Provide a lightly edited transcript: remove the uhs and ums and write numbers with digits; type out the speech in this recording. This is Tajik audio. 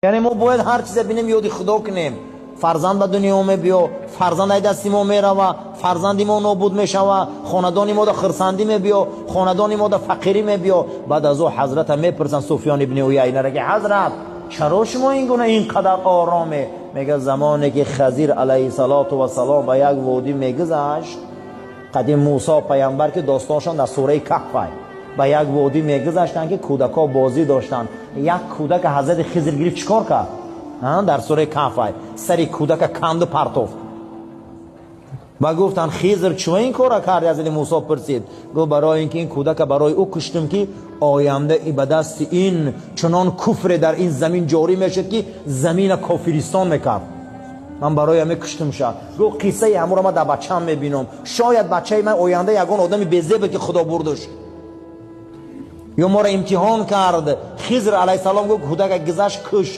Яъне мо бояд ҳар чизе бинем, ёди Худо кунем. Фарзанд ба дунё мебиё, фарзанд ай дасти мо мерава, фарзанди мо нобуд мешава, хонадони мо да хирсандӣ мебиё, хонадони мо да фақирӣ мебиё. Баъд аз ӯ ҳазрата мепурсанд, Суфён ибни Уяйнара, ки ҳазрат, чаро шумо ин гуна ин қадар ороме? Мега, замоне ки Хазир алайҳиссалоту вассалом ба як водӣ мегузашт, қадим Мусо паямбар, ки достоншон дар сураи Каҳфай, ба як водӣ мегузаштанд, ки кӯдакҳо бозӣ доштанд. Як кӯдака ҳазрати Хизр гирифт, чӣ кор кард? Дар сураи Каҳфай сари кӯдака канду партофт. Ба гуфтанд: «Хизр, чӯ ин кора карди?» Ҳазрати Мусо пурсид. Гуфт: «Барои ин ки ин кӯдака барои ӯ куштум, ки оянда ба дасти ин чунон куфре дар ин замин ҷорӣ мешуд, ки замина кофиристон мекард. Ман барои ҳаме куштумша». Гуфт: «Қиссаи ҳамуро ман дар бачаам мебинам. Шояд бачаи ман оянда ягон одами безебе, ки Худо бурдуш ё моро имтиҳон кард». Хизр алайҳиссалом гуфт, кӯдака гузашт, кушт.